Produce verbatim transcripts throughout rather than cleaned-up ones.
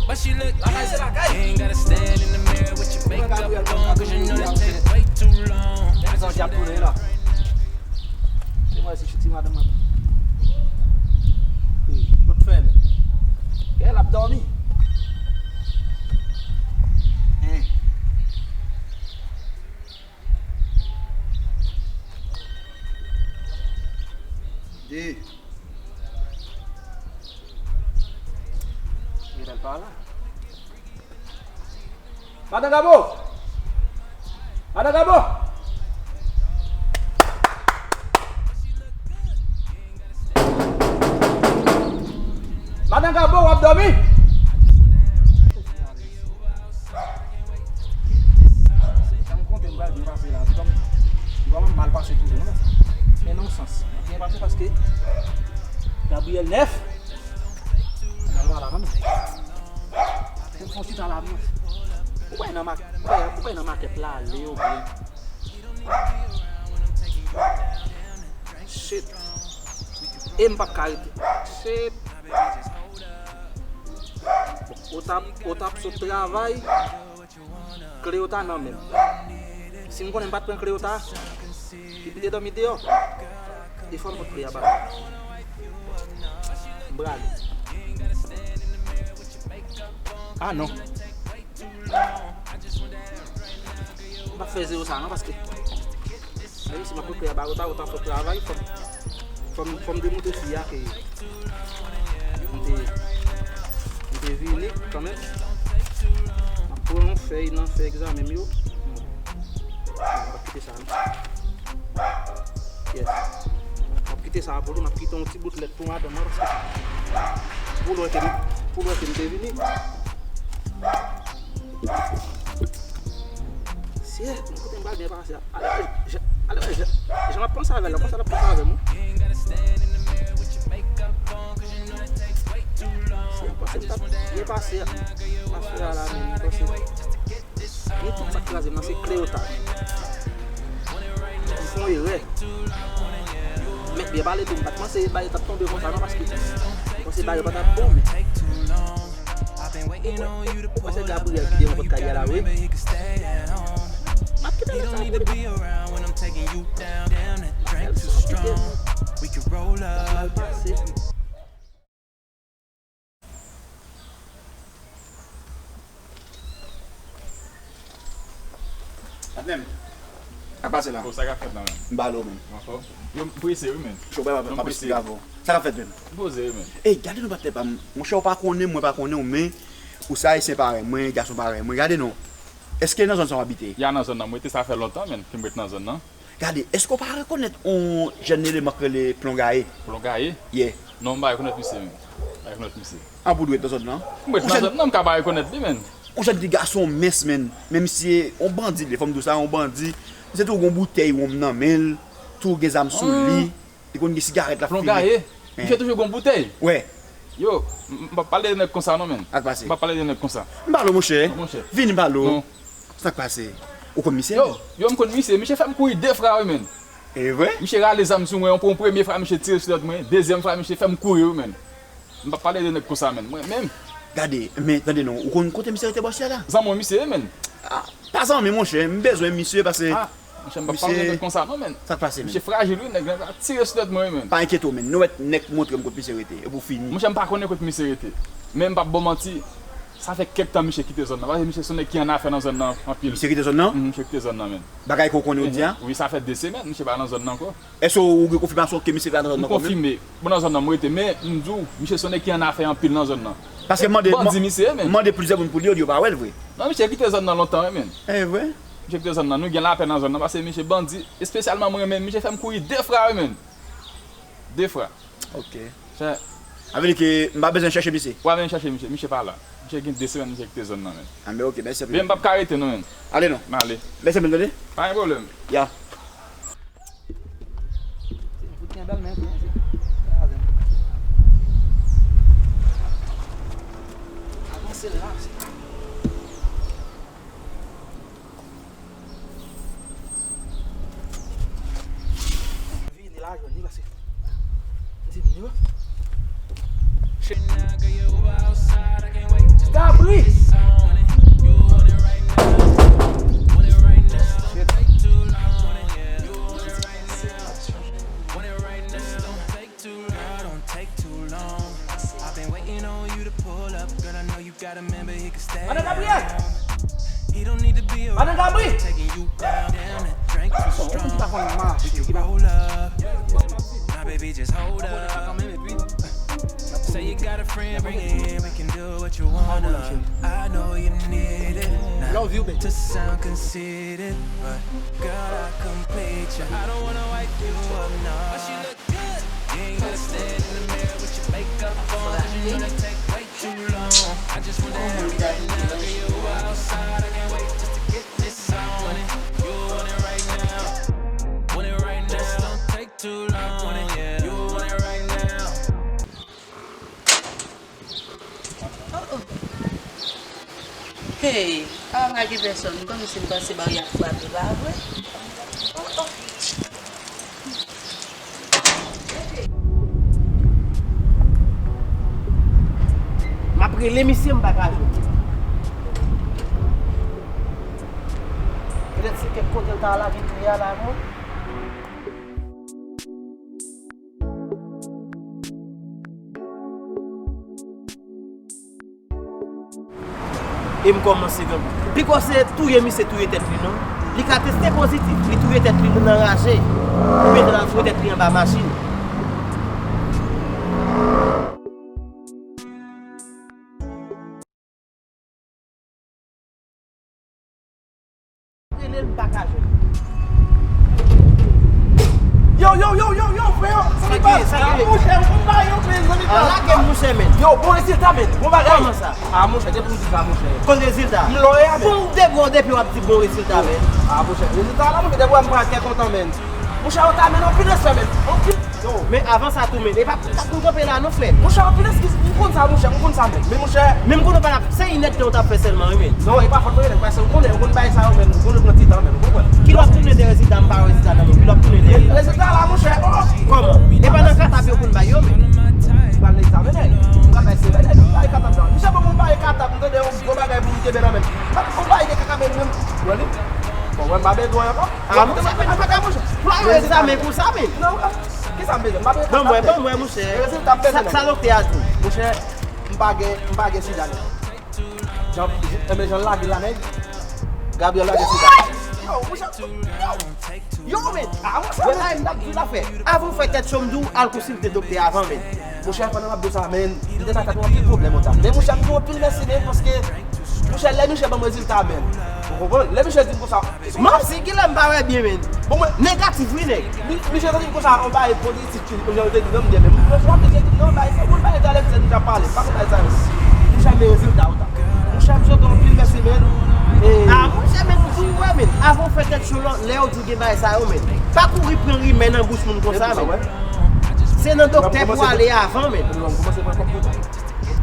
But she look good. You ain't gotta stand in the mirror with your makeup on, 'cause you know that take way too long. Gade jan y ap tounen la. Se mwen si chiti madanm nan. Wi, kot fèmen. Gè l ap dòmi. Hein. De. Genlè l pa la. Madan Gabo! Madan Gabo! Madan Gabo, w ap dòmi? Sa m konte m pral byen pase la, se kòm li vrèman mal pase toujou, non? Men nan yon sans, byen pase paske Gabriel nèf, nan lwa la, non? Fè m fè yon ti tan la, non? Ou pa nan mak-, ou pa, ou pa nan makèt la, ale, oubyen? Shit. E m p ap ka rete. Shit. Bon, o t ap, o t ap sot travay. Kle yo ta nan men m. Si m konnen m pa t pran kle yo ta, li pite dòmi deyò. E fò m pot kle a ba li. M prale. Ah non. M p ap fè zewo sa non, paske menm si m ap pot kle a ba li, o ta, o ta fè travay, fò m, fò m, fò m demontre fi a ke m te, m te vini kanmenm. M ap pran yon fèy nan fè egzamen m yo. M ap kite sa non. Yes. M ap kite sa pou li, m ap kite yon ti bout lèt pou madanm mwen, paske pou l wè ke m, pou l wè ke m te vini. Sye, men kote m pral byen pase a. Ale wè jan, ale wè jan, jan m ap panse avè l la, konsa l ap panse avè m wi. Sye, m panse m t ap byen pase a. Pase a la, men m panse. Gen tout sa k kraze m nan, se kle yo ta. M fè yon erè. Mèt byen pale tou, m pa t panse bagay yo t ap tonbe konsa non, paske m panse bagay yo pa t ap bon, men. Ou wè, ou wè se Gabriel ki devan pòt kay la, wi. M ap kite lèt sa pou li. L ap mal pase. Patnè m. Sa k pase la? Oh, sa k ap fèt la menm? M ba lo menm. Anfòm? Yo, m prese wi menm. Cho bay pa, pa, pa plis avè w. Sa k ap fèt menm? M poze wi menm. Ey, gade non patnè pa m. Monchè, ou pa konnen m, mwen pa konnen w, men ou se ayisyen parèy mwen, gason parèy mwen. Gade non. Èske nan zòn sa w abite? Ya, nan zòn nan m rete, sa fè lontan menm ke m ret nan zòn nan. Gade, èske w pa rekonèt yon jèn eleman k rele Plon Gaye? Plon Gaye? Yeah. Non, m pa rekonèt misye menm. M pa rekonèt misye. An pou dwèt nan zòn nan? M ret nan zòn nan, m ka pa rekonèt li menm. Yon jèn ti gason mens menm. Men misye, yon bandi, li fò m di w sa, yon bandi. Misye tou gon boutèy wonm nan men l, tou gen zam sou li. Li konn gen sigarèt l ap fimen. Plon Gaye? Misye toujou gon boutèy? Wè. Yo, m, m p ap pale de nèg konsa non menm. Sa k pase? M p ap pale de nèg konsa. M pale w monchè. Non, monchè. Vini m pale w. Non. Sa k pase? Ou konn misye? Yo, yo, m konn misye. Misye fè m kouri de fwa wi menm. E vre? Misye rale zam sou mwen, yon, yon premye fwa misye tire sou tèt mwen, dezyèm fwa misye fè m kouri wi menm. M p ap pale de nèg konsa menm. Mwen menm. Gade, men tande non, ou konn kote misye rete bòs la? Zanmi misye wi menm. Ah, pa zanmi monchè, m bezwen misye paske. Ah, monchè, m p ap pale de nèg konsa non menm. Sa k pase menm? Misye frajil wi, nèg la tire sou tèt mwen wi menm. Pa enkyete w menm, nou mèt nèk montre m kot misye rete, epi w fini. Monchè, m pa konnen kot misye rete. Men m p ap ba w manti, sa fè kèk tan misye kite zòn nan. Paske misye se yon nèg ki annafè nan zòn nan anpil. Misye kite zòn nan? Mhm, misye kite zòn nan menm. Bagay ke w konnen w di a? Wi, sa fè de semèn misye pa nan zòn nan ankò. Èske w gen konfimasyon ke misye pa nan zòn nan ankò menm? M konfime. Bon, nan zòn nan m rete, men m di w, misye se yon nèg ki annafè anpil nan zòn nan. Paske m mande, bandi misye ye menm. M mande plizyè moun pou li, yo di yo pa wè l vre. Non, misye kite zòn nan lontan wi menm. E vre? Misye kite zòn nan, nou gen lapè nan zòn nan, paske misye bandi, espesyalman mwen menm, misye fè m kouri de fwa wi menm. De fwa. Ok. Sa vle di ke m pa bezwen chèche misye? Ou pa bezwen chèche misye, misye pa la. Misye gen de semèn misye kite zòn nan menm. Anben ok, mèsi anpil. Men m p ap ka rete non menm. Ale non. M ale. Mèsi anpil tande. Pa gen pwoblèm. Ya. Fout gen bèl men tou, mesye. Avanse la, mesye. Vini la, jwenn li, paske m di m Gabri! Madan Gabriel! Madan Gabriel! Bon, moun ki pa konn mache, ki pa konn. Love you, baby. Oh, oh. Hey, pa gen pèsòn, kòmsi m panse baryè ap frape, pa vre? Oh, oh. M ap rele misye, m pa ka jwenn li. Petèt se kèk kote l ta lage kle a la, non? E m kòmanse gen. Piko se touye misye touye tèt li non. Li ka teste pozitif, li touye tèt li, li anraje. Oubyen l al foure tèt li anba machin. Rele l, m pa ka jwenn. Yo, yo, yo, yo, yo, frè, sa ki pase? Sa ki, sa ki? Monchè, m konn ba yo, men, zanmi pa. Lage m, monchè, men. Yo, bon rezilta, men. Bon bagay. Kòman sa? Ah, monchè, depi w di sa, monchè. Bon rezilta? M lòyè, men. Bon, depi w, depi w ap di bon rezilta, men. Ah, monchè, rezilta la, monchè, depi w wè m pran kè kontan, men. Monchè, yo ta, men, anpil respè, men. Anpil. Yo, men avan sa tou, men, e pa pou nou kanpe la non, frè m. Monchè, anpil eskiz, m konn sa, monchè, m konn sa, men. Men, monchè. Men m konn ou pa t ap, se inèdtan ou t ap fè sèlman, wi, men. Non, e pa fòt mwen, men, paske ou konnen, ou konn bagay sa yo, men, ou konn yo pran ti tan, men, ou konprann? Ki lè w ap tounen de rezilta, m pa wè rezilta nan men w, ki lè w ap tounen de rezilta? Rezilta la, monchè, oh! Kòman? E pa nan katab yo konn bay yo, men. M pral nan egzamene, m pral bay se, m pral bay katab la. Monchè, ban m yon bagay katab, m tande yon gwo bagay pou m kenbe nan men m. Yon bagay gen kaka, men, men, wè li. Bon, wè, m pa bezwen ankò. Ah, monchè, men, pa ka, monchè. Pou al egzamen konsa, men. Non, wè. Kisa m bezwen? M pa bezwen. Ban mwen, ban mwen, monchè. Rezilta m bezwen. Sa, sa doktè a di? Monchè, m pa gen, m pa gen sida, non. Jan, enben, jan l lage la, nèg. Gabriel lage sida. Yo, monchè, yo. Yo, men. Ah, monchè, men. Wè la, m t ap di w afè. Avan w fè tèt cho, m di w al konsilte doktè avan, men. Monchè, pandan m ap di w sa, men, m te ta fè anpil pwoblèm, monchè. Men, monchè, m di w anpil mèsi, men, paske, monchè, lè misye ban m rezilta, men. Ou konprann? Lè misye di m konsa, Manti, kilè m pa wè byen, men. Bon, mwen negatif, wi, nèg. Mi-, misye tande m konsa, on bagay pozitif, ki, mwen te di, non, m di, men, mwen, mwen, mwen, mwen, bagay sa, bon, bagay talè, misye deja pale, pa konn bagay sa, yo. Monchè, men rezilta, ou ta. Monchè, misye gen anpil mèsi, men. E ah, monchè, men, pou w wè, men. Avan w fè tèt cho, lè yo di w gen bagay sa, yo, men. Pa kouri pran rimè nan bouch moun konsa, men. Se nan doktè pou w ale avan, men.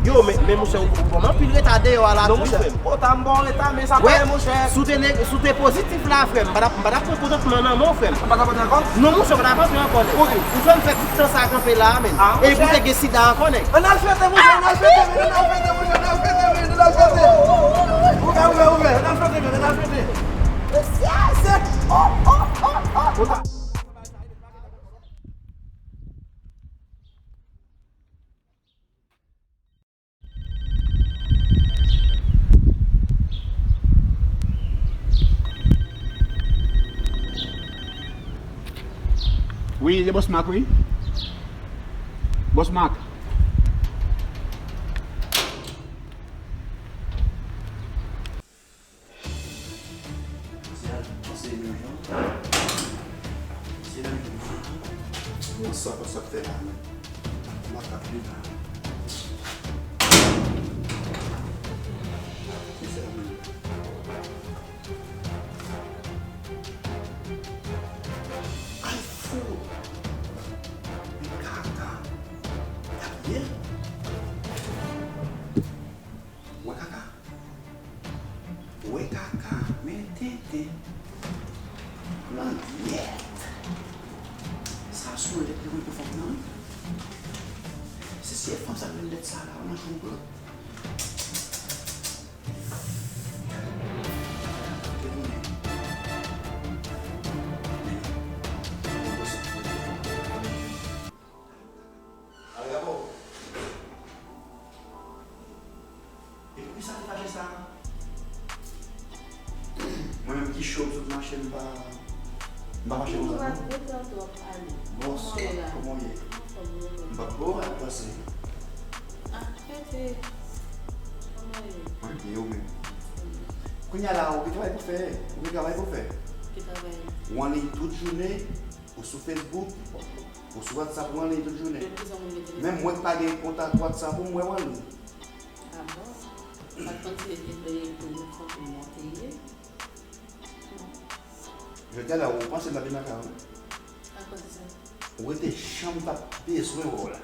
Yo, men, men monchè, ou, ou ban m anpil reta deyò a la tou, wi, frè m. Pota m ba w reta, men sa pa ye, monchè. Si w te ne-, si w te pozitif la, frè m, m pa t ap, m pa t ap pran kontantman nan men w, frè m. Ou pa t ap antre ankò? Non, monchè, ou pa t ap antre ankò, nèg. Ou fè m fè tout tan sa kanpe la a, men. E pou te gen sida ankò, nèg. Ann al fete, monchè, ann al fete, men, ann al fete, monchè, ann al fete, men, ann al fete. Ouvè, ouvè, ouvè, ann al fete, men, ann al fete. Mesye, se, oh, oh, oh, oh. Wi, se Bòs Mak, wi. Bòs Mak. Bon, sa, sa k fè la menm? Makak li la. Ki fè la menm? Ay, fou! Men kaka! Gabriel! Wè kaka. Wè kaka. Men tenten. Langyèt. Sa sou lèt li konn pou fòk nan wi. Se si e fanm sa ki vin lèt sa la, nan jou pran. E poukisa te fache sa? Mwen menm ki cho m sot mache, m pa, m pa fache konsa non. Bonswa, kòman w ye? M pa bon, ak pase. Mwen byen, ou menm? Kounye a la, ou gen travay pou fè. Ou gen travay pou fè. Ou anliy tout jounen, ou sou Facebook, ou sou WhatsApp, ou anliy tout jounen. Menm mwen k pa gen kontak WhatsApp ou, m wè w anliy. Ah bon? Sa k panse e pou yon fanm pou monte ye? Jodi a la, ou panse m ap vin lakay ou? Akoz de sa? Ou rete jan m t ap bezwen wè w la.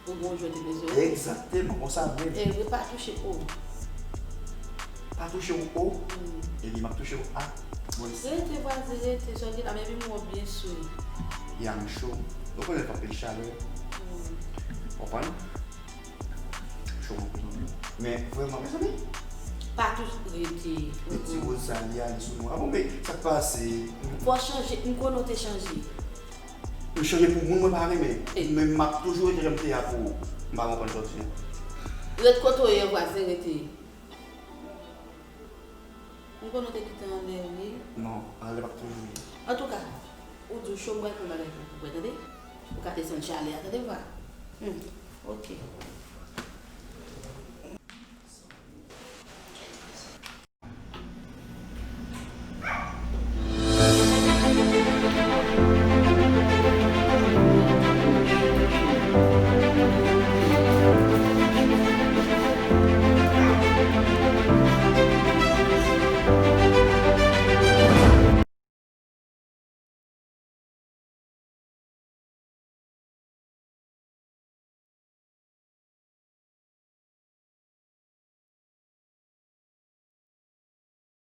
Ou gon jwèt te bezwen wè? Egzakteman, konsa menm. E wi, pa touche o. Pa touche w o? Ebyen, m ap touche w a. Rete, vwazen, rete, sòl gen la, men epi m wè w byen sou. Ya, m cho. Ou konnen fè anpil chalè. Konprann? Cho anpil. Men vrèman, mezanmi. Pa tou rete. E ti woz sa li ale sou nou. A bon, men sa k pase? Fò chanje, m konnen w te chanje. M chanje pou moun mwen pa renmen. Men m ap toujou rete jan m te a pou ou. M pa konprann sa w di a. Ret kote w ye, vwazen, rete. M konnen w te kite anlè, wi. Non, anlè p ap toujou ye. Antouka, ou di w cho, m pral fè yon bagay pou ou, tande? Ou ka desann chalè a, tande, vwa? Hmm, oke.